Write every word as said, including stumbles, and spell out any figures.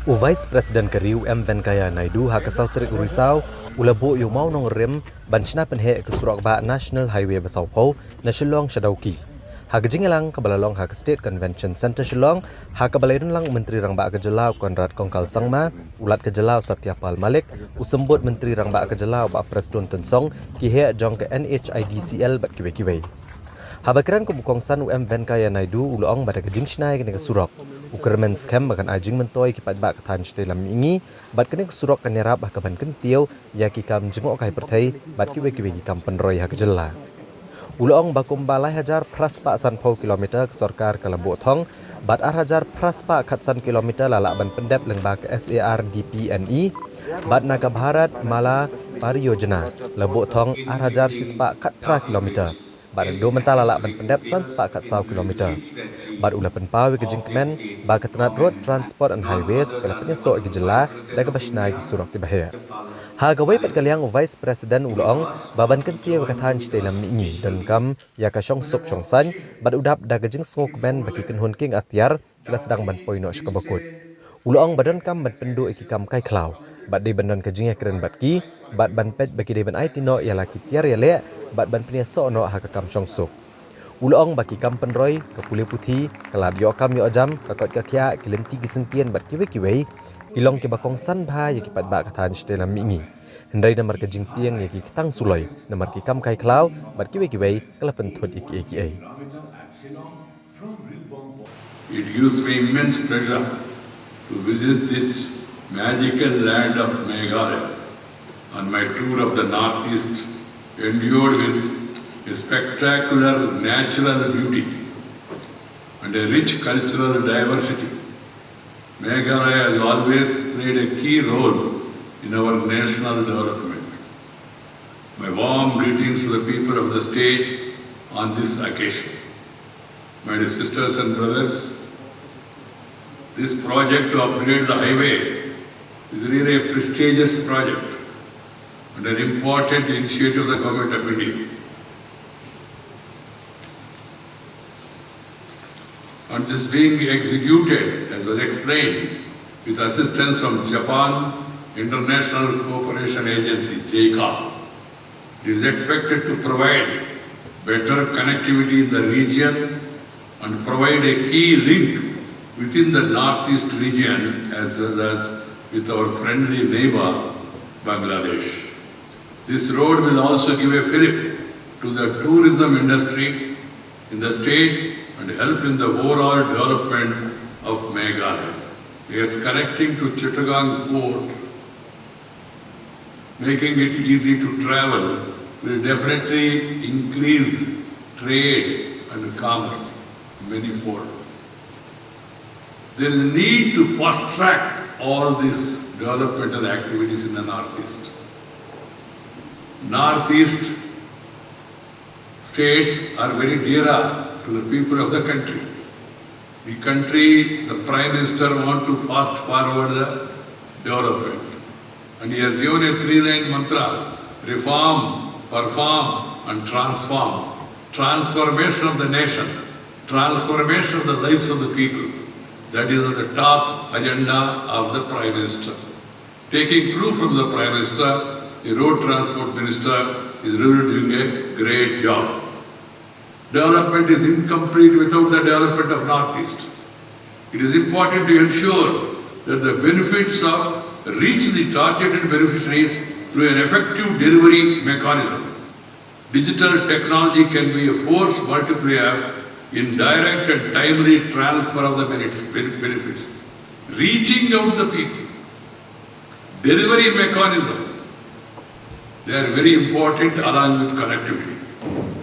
U Vice President ka ri u M Venkaiah Naidu ha ka saw tarik u Risaw u la buh ïa u mawnongrim ban shna pynheh ka surok bah National Highway ba sawphew na Shillong sha Dawki. Ha ka jingïalang kaba la long ha ka State Convention Centre Shillong, ha kaba la ïadon lang u Myntri Rangbah ka jylla u Conrad Kongkal Sangma, u Lat ka jylla u Satya Pal Malik, u Symbud Myntri Rangbah ka jylla u Bah Prestone Tynsong, ki heh jong ka N H I D C L bad kiwei kiwei. Haba kren kum u kongsan u M Venkaiah Naidu u la ong ba da ka jingshna ïa kane ka surok, u kyrmen skhem ba kan ai jingmyntoi ki paidbah ka thaiñ shatei lam mihngi, bad kane ka surok kan ïarap ha kaban kyntiew ïa ki kam jngohkai pyrthei bad kiwei kiwei ki kam pynroi ha ka jylla. U la ong ba kumba lai hajar phra spah sanphew kilometer ka sorkar ka la buh thong, bad ar hajar phra spah khatsan kilometer la lah ban pyndep lyngba ka S A R D P N E, bad na ka Bharat Mala Pariyojana la buh thong ar hajar shi spah khatphra kilometer, bad naduh mynta la lah ban pyndep san spah khatsaw kilometer. Bad u la pynpaw ïa ka jingkmen ba ka tnat Road Transport and Highways ka la pynïasoh ïa ka jylla da kaba shna ïa ki surok kiba heh. Ha kawei pat ka liang u Vice President u la ong ba ban kyntiew ïa ka thaiñ shatei lam mihngi donkam ïa ka shongsuk shongsaiñ, bad u dap da ka jingsngewkmen ba ki kynhun kieng atiar ki la sdang ban poi noh sha kaba kut. U la ong ba donkam ban pynduh ïa ki kam kai khlaw, bad dei ban don ka jingïakren bad ki, bad ban peit ba ki dei ban aiti noh ïa la ki tiar ïaleh, bad ban pynïasoh noh ha ka kam shongsuk. U la ong ba ki kam pynroi, ka pule puthi, ka lad ïoh kam ïoh jam, ka koit ka khiah, ki lynti ki syngkien bad kiwei kiwei, ki long kiba kongsan bha ïa ki paidbah ka thaiñ shatei lam mihngi. Hynrei namar ka jingtieng ïa ki ktang suloi, namar ki kam kai khlaw bad kiwei kiwei, ka la pynthut ïa kiei kiei. It gives me immense pleasure to visit this magical land of Meghalaya on my tour of the Northeast, endued with a spectacular natural beauty and a rich cultural diversity. Meghalaya has always played a key role in our national development. My warm greetings to the people of the state on this occasion. My dear sisters and brothers, this project to upgrade the highway is really a prestigious project and an important initiative of the Government of India. And this being executed, as was explained, with assistance from Japan International Cooperation Agency, JICA, it is expected to provide better connectivity in the region and provide a key link within the Northeast region as well as with our friendly neighbor, Bangladesh. This road will also give a fillip to the tourism industry in the state and help in the overall development of Meghalaya. It is connecting to Chittagong port, making it easy to travel, will definitely increase trade and commerce manifold. There is a need to fast track all these developmental activities in the Northeast. Northeast states are very dear to the people of the country. The country, the Prime Minister want to fast forward the development. And he has given a three-line mantra, reform, perform and transform. Transformation of the nation, transformation of the lives of the people. That is at the top agenda of the Prime Minister. Taking clue from the Prime Minister, the Road Transport Minister is really doing a great job. Development is incomplete without the development of Northeast. It is important to ensure that the benefits are reach the targeted beneficiaries through an effective delivery mechanism. Digital technology can be a force multiplier in direct and timely transfer of the benefits, benefits, reaching out the people. Delivery mechanism, they are very important along with connectivity.